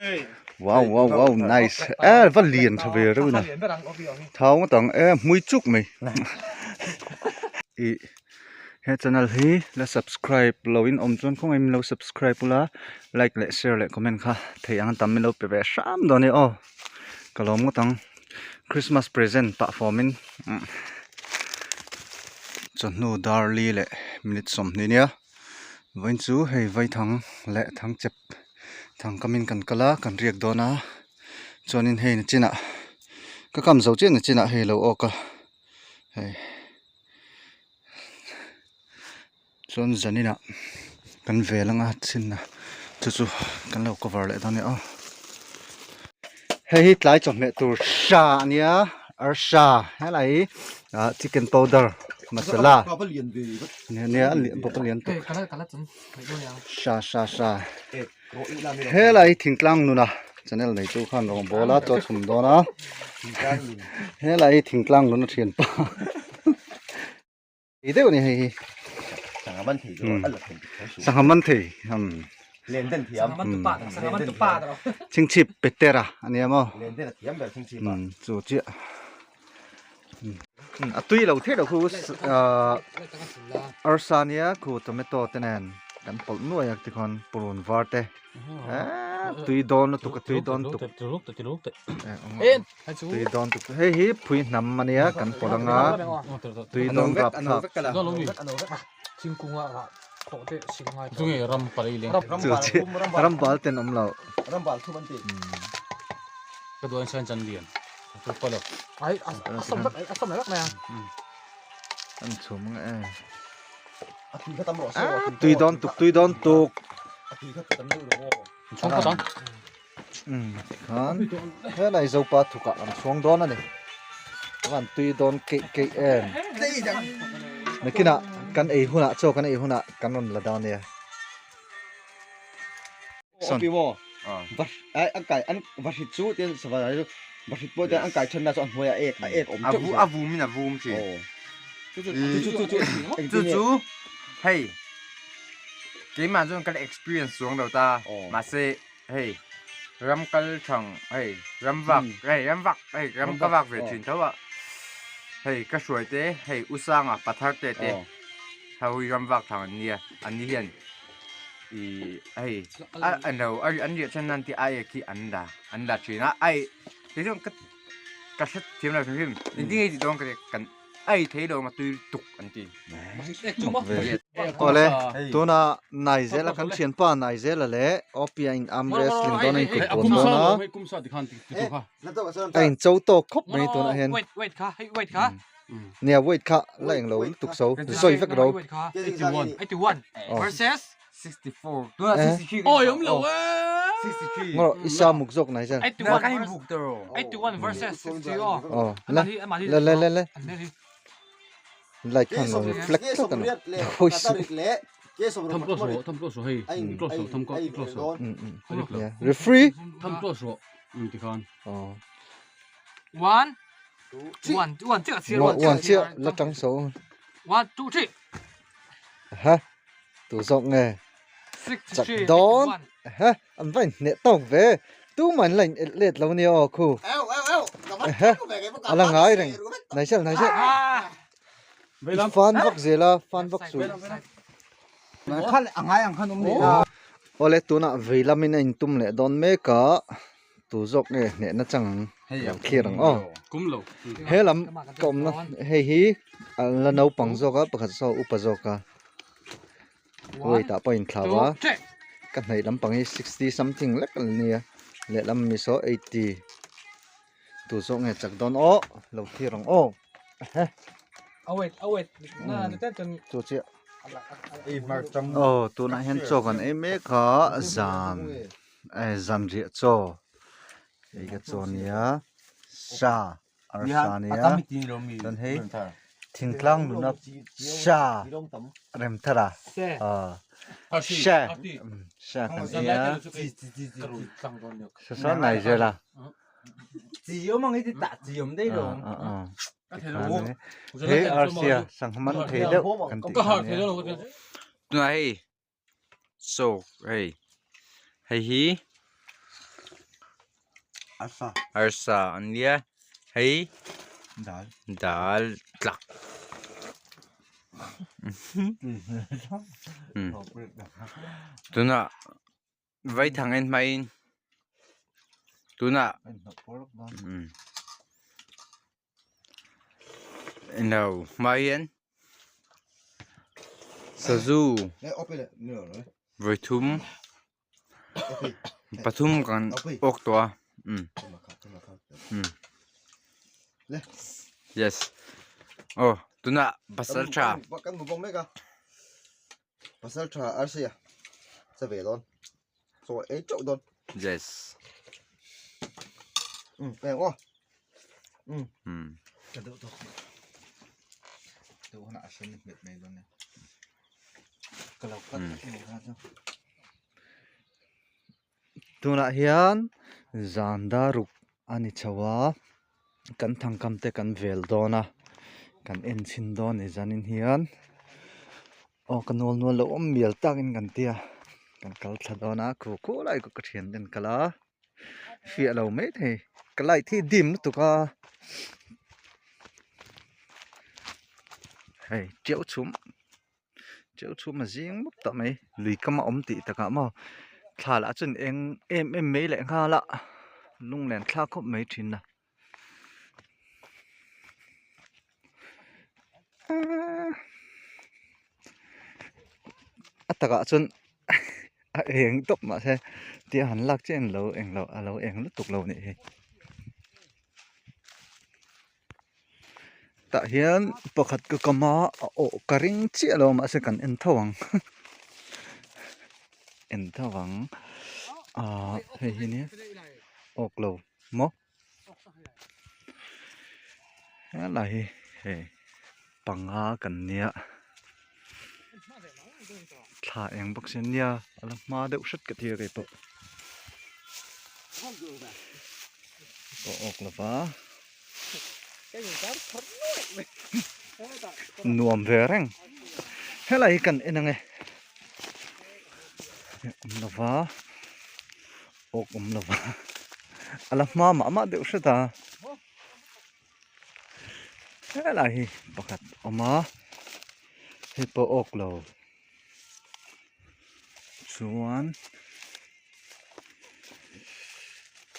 Wow wow wow nice e va lian tha ve reuh ina thau ngawt ang e hmui chuk mai ih he channel hi la subscribe lo in awm chuan khawngaih in lo subscribe ula like leh share leh comment kha thei ang tam in lo pe ve hram dawn nia aw ka lawm ngawt ang christmas present pah fawm in chawhnu dar li leh minute sawmhnih nia. Vawiin chu hei vaithang leh thangchep thang kamin kan kal a kan riak dawn a chuanin hei nachinah ka kam zo chiah nachinah hei lo awk a hei chuan zaninah kan vel anga chhin a chu chu kan lo cover leh dawn a ni aw hei hi tlai chawhmeh tur hra a nia arsa helai hi ah chicken powder masala. Nia nia a lian bawk a lian tuk sha sha sha helai hi thingtlang nuna channel nei tu khan rawn bawl a chaw chhum dawn a helai hi thingtlang nuna thianpa ei deuh a ni hei hi sangha man thei umm chingchhip petera a nia maw umm chu chiah. A tui lo thei lo khu ahh arsa nia khu tomato te nen kan pawlh nuai a tikhawn purun var te eee tui dawn lutuk a tui dawn tuk tui dawn tuk hei hi phui hnam a nia kan pawlh anga tui dawn rap thlak ram bal ten awm lo. An chhum ang e. Tui dawn tuk tui dawn tuk. Tikhan helai Zopa thukah an chhuang dawn a ni. An tui dawn keih keih em. Nakinah kan ei hunah chaw kan ei hunah kan rawn la dawn nia. Son. Va ai an kai an va hrit chu te sava chu va hrit pawh te an kai thenna chu a hnuai a ek a ek awm teuh a vum in a vum thin chu chu chu chu chu chu chu hei keimah chuan ka la experience chuang lo ta mahse hei ram kal thang hei ram vak hei ram vak hei ram ka vak ve thin tho a hei ka hruai te hei usanga pathar te te ho hi ram vak thang an nia an ni hian i hei a a no a an riah chhan nan tih a ek hi an la an la thin a ai kei chuan ka ka hre thiam lo hrim hrim engtin nge tih dawn ka kan ai thei lo ang a tui tuk an ti Awle tuna Naizela kan thianpa Naizela leh Opia in arm wrestling dawn a inkut buan dawn a a in cho tawk khawp mai tunah hian Nia weight kha la eng lo lutuk so zawi vek ro. Ngawh i sa muk zawk nai zel. Aw la la la la la light khan lo reflect tlat a ni. Hawi suh. Referee. Aw. Uan chiah la tang so. Ha tu zawk nge chak dawn ha an va inhneh tawk ve tumah an la in elh let lo nia aw khu ha a la ngai reng naisel naisel i fan vak zel a fan vak suh awle tunah vei lamin a intum leh dawn mek a. Tu zawk nge hnehna chang ang lo thlir ang aw he lam ka awmna hei hi an la naupang zawk a pakhat saw upa zawk a weight ah pawh a inthlau a ka hnaih lampang hi sixty something lek a nia lehlam mi saw eighty tu zawk nge chak dawn aw lo thlir ang aw chu chiah aw tunah hian chaw kan ei mek a zan. Eh zanriah chaw hei ka chaw nia sa arsa nia chuan hei thingtlang nuna sa rem thar a ah sha sha kan ei a sa sawn nai zel a hei arsia sangha man thei deuh kan tih kha nia. Tunah hei So hei hei hi Arsa. Arsa an nia hei Dal. Dal tlak. Tunah vaithang en hmain tunah englo hma hian sazu vawithum pathum kan awk tawh a yes aw tunah pasal tha Pasal tha arsi a che ve dawn chaw ei teuh dawn yes um eng aw um um ka deuh tawk deuh hunah a hran hmet mai dawn nia ka lo cut eng kha chu tunah hian zan daruk a ni chho a kan thangkam te kan vel dawn a kan en chhin dawn a ni zanin hian aw ka nual nual lo awm mial takin kan tia kan kal thla dawn a khu khu lai kawt ka thian te an kal a fiah lo maithei ka light hi dim lutuk a hei tiau chhum. Cheu chhum a zing mup tawh mai lui kam a awm tih takah maw thla lah chuan eng em em mai leh nghal a lunglen thlak khawp mai thin a a takah chuan a eng tawp mahse tia han lak chiah in lo eng lo a lo eng lutuk lo a nih hi. Tah hian pakhat ka kam a a awh ka ring chiah lo mahse kan en tho ang en tho ang ahh hei hi nia awk lo maw helai hi hei panga kan nia thla eng bawk si ania a la hma deuh hret ka ti a keipawh. Aw awk lova nuam ve reng helai hi kan en ange awm lova awk awm lova a la hma mah mah deuh hret a helai hi pakhat a awm a hei pawh awk lo. Chuan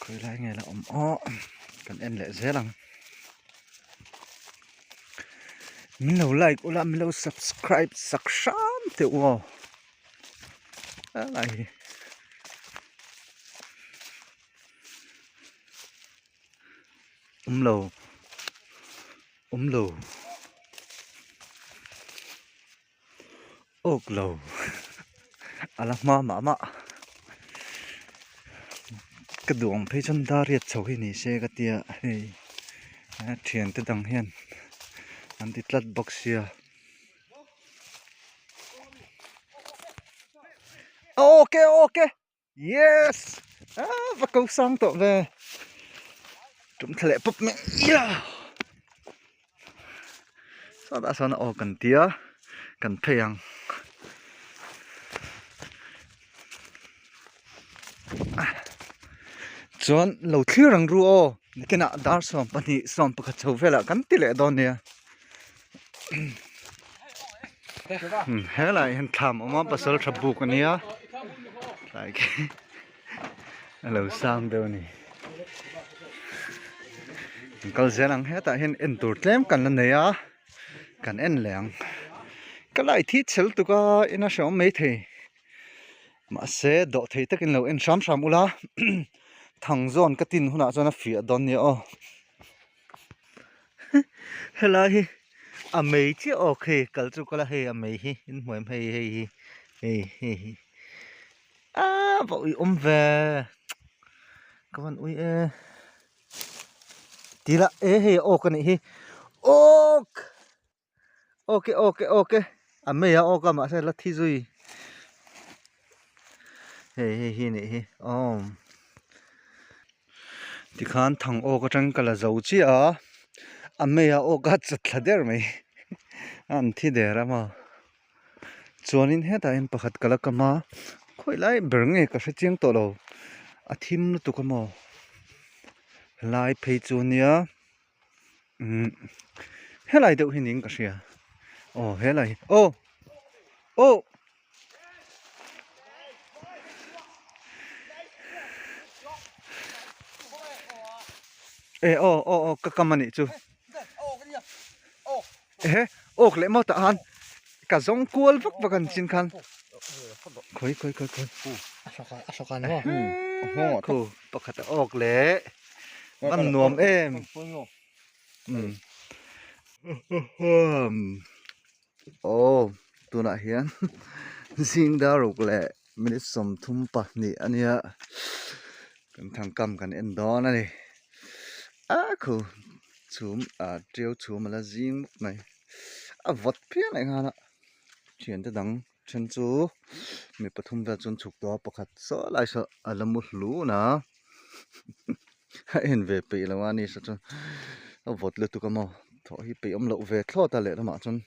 khawi lai nge la awm aw kan en leh zel ang min lo like ula min lo subscribe sak hram teh u aw helai hi awm lo awm lo. Awk lo a la hma mah mah ka duh ang phei chuan dar riat chho hi ni se ka tia hei thiante dang hian an ti tlat bawk sia ok ok. Yes! Ah, va ko sang tawh ve. Tum thla leh pawp mai. Yeah! Sawtah sawn a aw kan tia, kan phei ang. Chuan lo thlir ang ru aw. Nakinah dar 12 11 chho velah kan ti leh dawn nia. Helai hian thlam awm a pasal tha buk a nia tlai khi a lo sang deuh a ni kan kal zel ang hetah hian en tur tlem kan la nei a kan en leh ang ka light hi chhel tuk a ina hreawm maithei mahse dawh thei takin lo en hram hram ula thang zawn ka tin hunah chuan a fiah dawn nia aw. Helai hi a mei chiah aw khi kal chu kal a hei a mei hi in hmuh em hei hei hi hei hei hi aaa va ui awm ve ka van ui e tih lah e hei a awk a nih hi awk awk e awk e awk e a mei a awk a mahse la thi zui hei hei hi a nih hi awm. Tikhan thang awk atang ka la zo chiah a a mei a awk a chat thla der mai a an thi der a maw chuanin hetah hian pakhat ka la kam a khawi lai ber nge ka hre chiang tawh lo a thim lutuk a maw. Helai phei chu nia umm helai deuh hi niin ka hria aw helai hi aw aw. E aw aw aw ka kam anih chu ehe awk leh maw tah han ka zawng kual vak vak an chin khan khawi khawi khawi khawi khu pakhat a awk leh a nuam em Aw tunah hian zing dar ruk leh minute 32 a nia kan thangkam kan en dawn a ni a khu chhum ah tiau chhum a la zing bawk mai a vawt phian leh nghal a thiante dang then chu mi pathum vel chuan chhuk tawh a pakhat saw lai saw a la mu hlun a a en ve peih lo a ni saw chuan a vawt lutuk a maw thawh hi peih awm loh ve thlawt a lehlamah chuan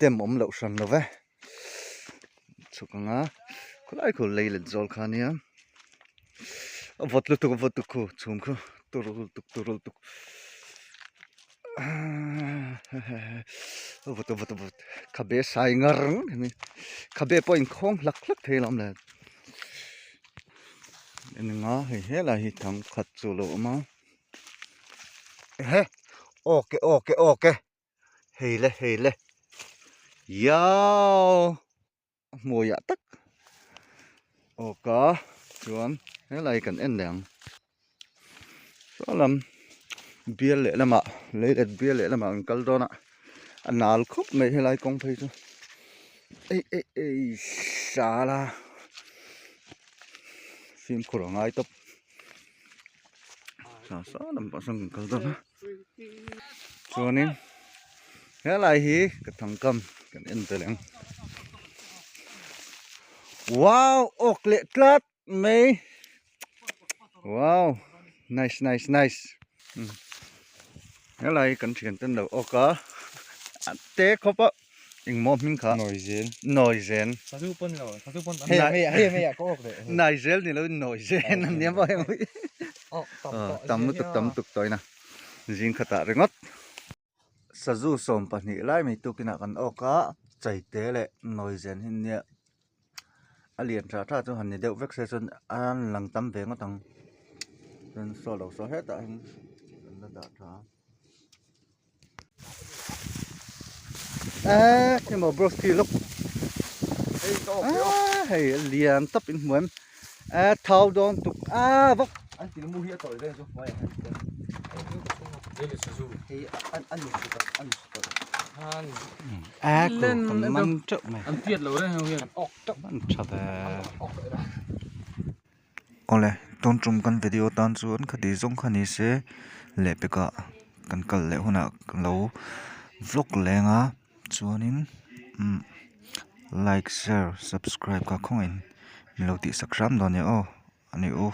dem awm loh hran lo ve chhuk anga khawlai khu lei let zawl kha ania a vawt lutuk a vawt tuk khu chhum khu tur lutuk tur lutuk a vawt a vawt a vawt khabe sai ngar ngawt khabe pawh inkhawng hlak hlak thei alawm le. Enga hei helai hi thang khat chu a lo awm a ehe awk e awk e awk e hei le hei le iau a hmuiah tak awk a chuan helai kan en leh ang saw lam bial leh lamah leilet bial leh lamah kan kal dawn a a nal khawp mai helai kawng phei chu ei ei ei sala fimkhur a ngai tawp sa sa lam pah sawn kan kal dawn a chuanin helai hi ka thangkam kan en tel ang wow awk leh tlat mai wow nice nice nice helai kan thian ten lo awk a a te khawp a engmaw hming kha Nawi zel nawi zel Sazu pawn lo sazu pawn hei hei hei hei ka awk leh nai zel ni lo nawi zel an nia maw heng hi tam lutuk tam lutuk tawina zing khatah ringawt sazu 12 lai mai tukinah kan awk a chaite leh nawi zen hi nia a lian tha tha chu han ni deuh vek se chuan a lang tam ve ngawt ang chuan saw lo saw hetah hian an la dah tha a. Eee hei maw broski lawk eee hei a lian tawp in hmu em eee thau dawn tuk aa vak an til mu hi a tawih reng chu hmai ah hian hei an an su ta an su ta eee ku kan man teuh mai an tiat lo reng ho hian an tha ve Awle tun tum kan video tan chuan khati zawng kha ni se lehpekah kan kal leh hunah ka lo vlog leng a chuanin umm like share subscribe kha khawngaihin min lo tihsak hram dawn nia aw a ni u.